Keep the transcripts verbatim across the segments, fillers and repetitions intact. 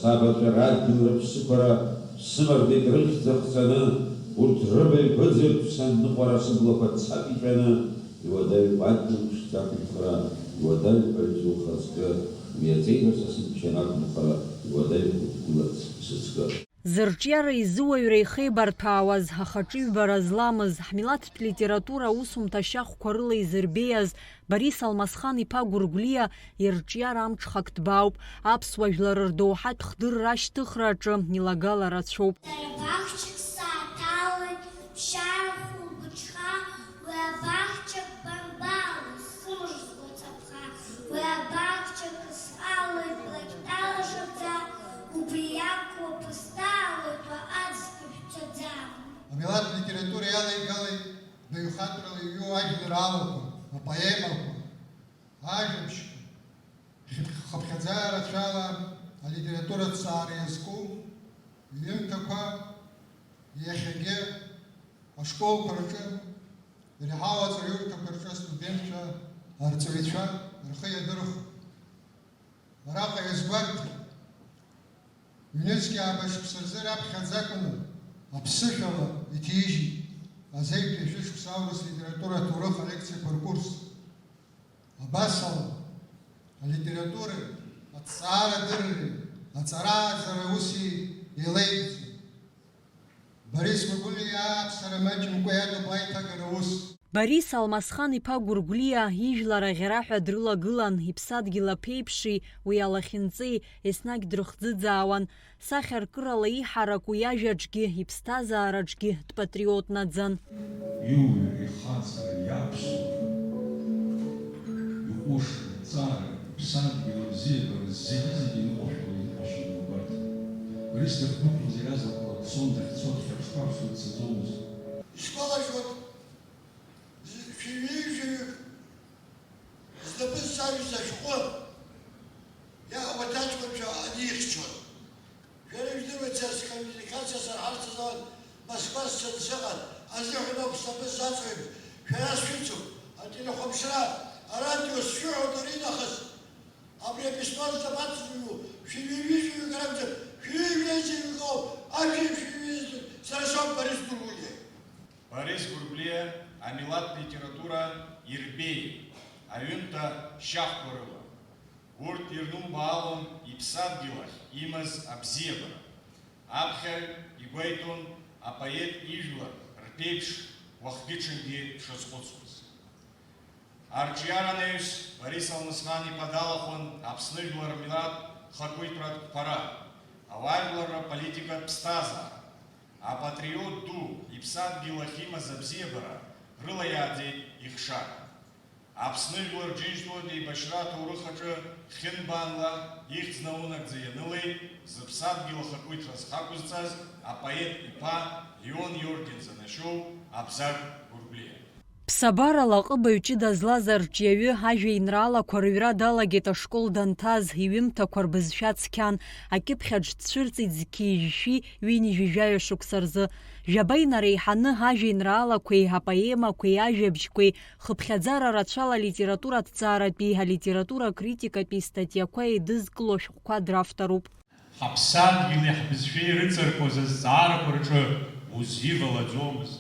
Сабацәа радгьыл рыԥсықәара сымардеит рыхьӡ ахҵаны, урҭ рыбаҩқәа ыӡырԥсан ныҟәара сыблақәа цап иҟьаны, иуадаҩуп адгьыл ԥшӡа ақәынхара, иуадаҩуп аҩӡы ухаҵкы, уи аҵеира са сыччан ақәынхара, иуадаҩуп угәылац сыҵкы. Зырҿиара изы уаҩра ихеибарҭәаауаз ахаҿыҩбара зламыз, ҳмилаҭтә литература аусумҭа ашьахәқәа рыла изырбеиаз Борис Алмасхан-иԥа Гәыргәлиа ирҿиара амҽхак ҭбаауп, аԥсуа жәлар рдоуҳатә хдырра ашьҭыхра аҿы илагала рацәоуп. Сара баҳчак саҭалоит, ԥшьаара хәылбыҽха, уи абаҳчак бамбалу, сымш згәацаԥха, уи абаҳчак сҟалоит блакьҭала шаӡа, убри иақәлоуп сҭалоит уа аӡ кышәцәаӡа. Амилаҭ литература иалеигалеит баҩхатәрала иҩу ажәеинраалақәа, апоемақәа, ажәабжьқәа, хыԥхьаӡа рацәала алитература аҭҵаара иазку иҩымҭақәа, иахьагьы ашколқәа рҿы, иреиҳау аҵараиурҭақәа рҿы астудентцәа, арҵаҩцәа рхы иадырхәон. Араҟа иазгәарҭеит, ҩнызқь ааба шықәса рзы раԥхьаӡа акәны аԥсышәала иҭижьит азеитә ҩажәи шықәса аурыс литература аҭоурых алекциақәа ркурс. Абас ала, алитературеи, аҭҵаарадырреи, аҵара-ааӡара уси еилеигӡом. Борис Гәыргәлиа иааԥсара маҷымкәа иадуп аиҭагара ус. Борис Алмасхан-иԥа Гәыргәлиа ижәлар аӷьараҳәа дрылагылан, иԥсадгьыл аԥеиԥши уи алахьынҵеи еснагь дрыхӡыӡаауан. Сахьаркырала иҳараку иажәаҿгьы, иԥсҭазаараҿгьы дпатриотнаӡан. Иуаҩра, ихаҵара, иаԥсуара, иҟәышра, аҭҵаара, иԥсадгьыл абзиабара зегьы-зегьы ныҟәашәала иҟәашьан убарҭ. Борис дахьдәықәлаз иаразнак ла дцон, дахьцо, дхьаԥшуа-ԥшуа дцаӡомызт. Исгәалашәоит, шәи ҩажәаҩык знапы зҵаҩыз ашәҟәы иаҳауа аҭаҷкәанцәа анихьчон. Шәара ижәдыруеит, сара скоммуникациа сарҳарц азы Москва сцаны сыҟан, азыҳәан ауп снапы сзаҵоит, шәара сшәыцуп, ателехәаԥшра, арадио сшәыҳәоит аринахыс. Абри аписьмо злабацыжәу, шәи ҩажәаҩык ракәӡам, шәи ҩажәаҩык ауп, ажәеи шәи ҩажәаҩык, сара соуп Борис Гәыргәлиа. Борис Гәыргәлиа амилаҭ литература ирбеит, аҩымҭа шьахәқәа рыла. Урҭ ирнубаалон иԥсадгьыл ахь имаз абзиабара. Аԥхьаҩ игәеиҭон апоет ижәлар рԥеиԥш уахгьы-ҽынгьы дшазхәыцуаз. Арҿиаранаҩс Борис Алмасхан-иԥа далахәын Аԥсны жәлар рмилаҭ хақәиҭратә қәԥара, ауаажәларра политикатә ԥсҭазаара. Апатриот ду, иԥсадгьыл ахь имаз абзиабара рыла иааӡеит ихшара. Аԥсны жәлар Џьынџьтәылатә еибашьра аҭоурых аҿы хьынбаанла ихьӡ наунагӡа ианылеит зыԥсадгьыл ахақәиҭра зхақәызҵаз апоет иԥа Леон иорден занашьоу Абзагә Гәыргәлиа. Ԥсабарала аҟыбаҩ ҷыда злаз арҿиаҩы ажәеинраалақәа рыҩра далагеит ашкол данҭаз, иҩымҭақәа рбызшәа цқьан, акьыԥхь аҿы дцәырҵит зқьи жәшәи ҩынҩажәи жәаҩа шықәса рзы. Жәаба инареиҳаны ажәеинраалақәеи апоемақәеи ажәабжьқәеи хыԥхьаӡара рацәала алитература аҭҵааратәи, алитература акритикатәи статиақәа еидызкыло ашәҟәқәа дравторуп. Ҳаԥсадгьыли ҳбызшәеи ирыҵаркуаз азҵаарақәа рҿы узы ивалаӡомызт,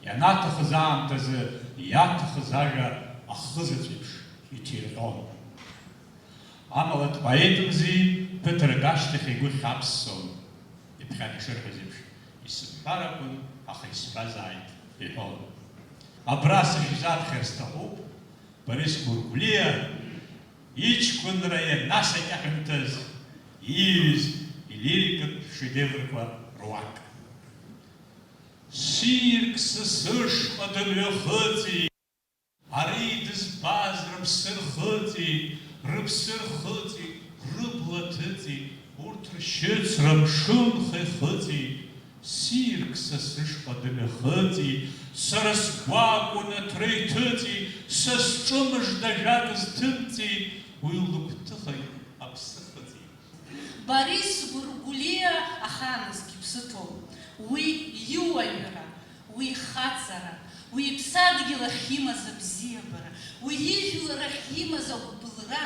ианаҭахыз аамҭазы иаҭахыз ажәа ахызаҵә еиԥш иҭирҟьон. Амала дпоетымзи, ԥыҭрак ашьҭахь игәы хьаԥссон, иԥхьан ишырҳәаз еиԥш, исымҳәар акәын, аха исҳәазааит, иҳәон. Абра сышәзаԥхьар сҭахуп, Борис Гәыргәлиа иҷкәынра ианасакьаҳәымҭаз ииҩыз илирикатә шедеврқәа руак. Ссирк са сышҟа дымҩахыҵит. Ари дызбаз рыԥсы рхыҵит, рыԥсы рхыҵит, рыбла ҭыҵит, урҭ ршьыцра амшынха ихыҵит. Ссирк са сышҟа дымҩахыҵит, сара сгәы акәын аҭра иҭыҵит, са сҿы мыжда ажәак зҭымҵит, уи лыгәҭыхагь аԥсы хыҵит. Борис Гәыргәлиа ахааназгьы иԥсы ҭоуп. Уи иуаҩра, уи ихаҵара, уи иԥсадгьыл ахь имаз абзиабара, уи ижәлар ахь имаз агәыбылра,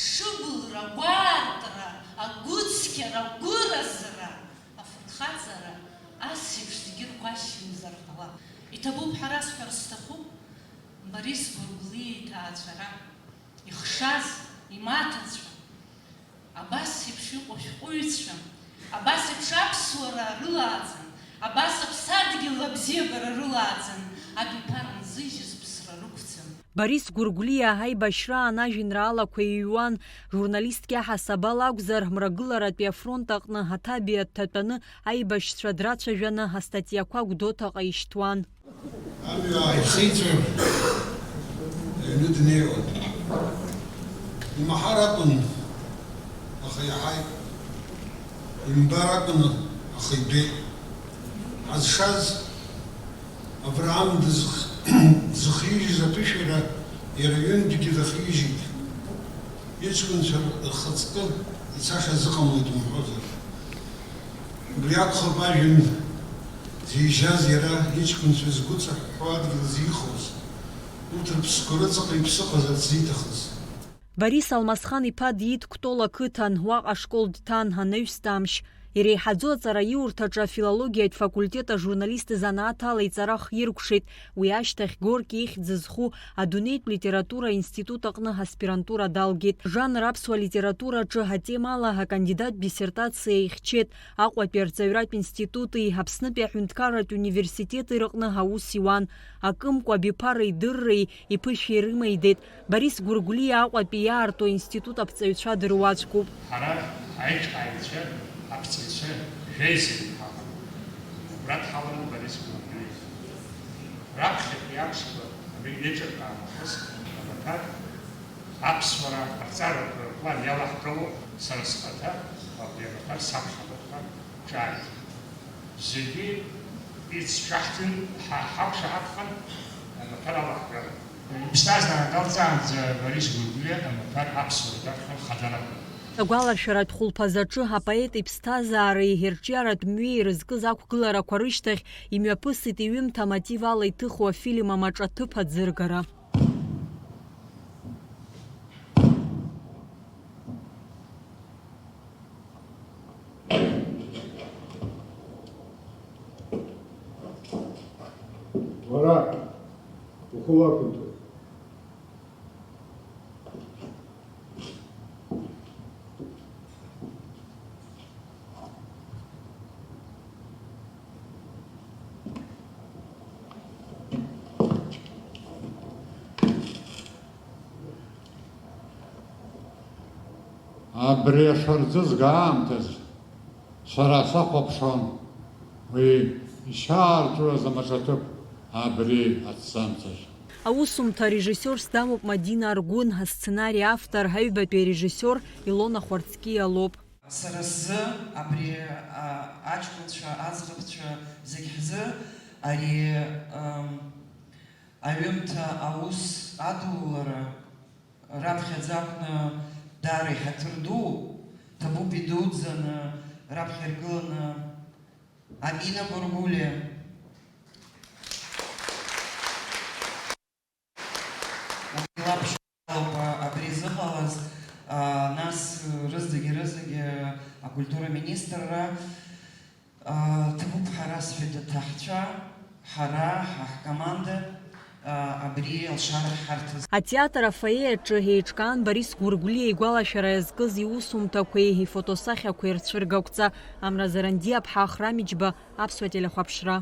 Шыбылра, агәаартра, агәыцқьара, агәыразра, афырхаҵара, ас еиԥш зегьы ргәашьамзар ҟалап. Иҭабуп ҳәа расҳәар сҭахуп Борис Гәыргәлиа иҭаацәара, ихшаз, имаҭацәа, абас еиԥш иҟоу ашәҟәыҩҩцәа, абас еиԥш аԥсуара рылааӡан, абас аԥсадгьыл абзиабара рылааӡан, абиԥара нзыжьыз ԥсра рықәӡам. Борис Гәыргәлиа аибашьраан ажәеинраалақәа иҩуан. Журналистк иаҳасабала акәзар, Мрагыларатәи афронт аҟны аҭабиа дҭатәаны аибашьцәа драцәажәаны астатиақәа Гәдоуҭаҟа ишьҭуан. Амҩа ааихеиҵәар, аҩны днеиуан. Имаҳар акәын, аха иаҳаит. Имбар акәын, аха ибеит. Ҳазшаз Авраам дызх-, дзыхижьыз аԥышәара иара ҩынтәгьы дахижьит. Иҷкәынцәа рхаҵкы ицаша азыҟамлеит умҳәозар. Убри акәхап ажәҩан зижьаз иара, иҷкәынцәа згәы ҵаҳәҳәо адгьыл зихоз, урҭ рыԥсқәа рыҵаҟа иԥсы ҟазарц зиҭахыз. Борис Алмасхан-иԥа диит Кәтол ақыҭан, уаҟа ашкол дҭан, анаҩстәамшь. Иреиҳаӡоу аҵараиурҭаҿы афилологиатә факультет ажурналист занааҭ ала иҵара хиркәшеит. Уи ашьҭахь Горки ихьӡ зху адунеитә литература аинститут аҟны аспирантура далгеит. Жанр аԥсуа литератураҿы атемала акандидат диссертациа ихьчеит. Аҟәатәи арҵаҩратә институти Аԥснытәи аҳәынҭқарратә университети рыҟны аус иуан. Акымкәа абиԥара идырреи иԥышәеи рымеидеит. Борис Гәыргәлиа Аҟәатәи иаарту аинститут аԥҵаҩцәа дыруаӡәкуп. Ҳара аиҿкааҩцәа, аԥҵаҩцәа жәеиза ҳаҟан. Убра дҳалан Борис Гәыргәлиа. Раԥхьатәи аԥсуа рҩыџьагь аамҭазы амаҭәар аԥсуара аԥҵаратә план иалаҳгалоуп, сара схаҭа абри амаҭәар саԥхьаҟа ҿааиҭит. Зегьы еицҿаҳҭын, ҳа-, ҳақәшаҳаҭхан, амаҭәар алаҳгалеит. Иԥсҭазаара далҵаанӡа Борис Гәыргәлиа амаҭәар аԥсуара даԥхьон хадарала. Агәалашәаратә хәылԥазаҿы апоет иԥсҭазаареи ирҿиаратә мҩеи ирызкыз ақәгыларақәа рышьҭахь имҩаԥысит иҩымҭа амотив ала иҭыху афильм амаҿаҭыԥ аӡыргара. Уара, ухы уақәымҵәо. Абри ашәарӡызга аамҭазы сара сахәаԥшуан уи ишьаарҵәуаз амаҿаҭыԥ абри аҭӡамцахь. Аусумҭа арежиссиорс дамоуп Мадина Аргәын, асценари автор, аҩбатәи арежиссиор Илона Хәарцкиа лоуп. Сара сзы абри, а, аҷкәынцәа, аӡӷабцәа зегь ҳзы ари, ам, аҩымҭа аус адулара раԥхьаӡа акәны даара иҳаҭыр дууп, ҭабуп идуӡӡаны раԥхьа иргыланы Амина Гәыргәлиа. Илаԥш-, ауп абри зыҟалаз, а, нас рызегьы-рызегьы акультура министрра, а, ҭабуп ҳара, сҳәеит, аҭаҳцәа, ҳара, ҳа ҳкоманда, а, абри алшара ҳарҭаз. Атеатр афоиеаҿы еиҿкаан Борис Гәыргәлиа игәалашәара иазкыз иусумҭақәеи ифотосахьақәеи рцәыргақәҵа. Амра Зарандиаԥҳа, Ахрам Иџьба, Аԥсуа телехәаԥшра.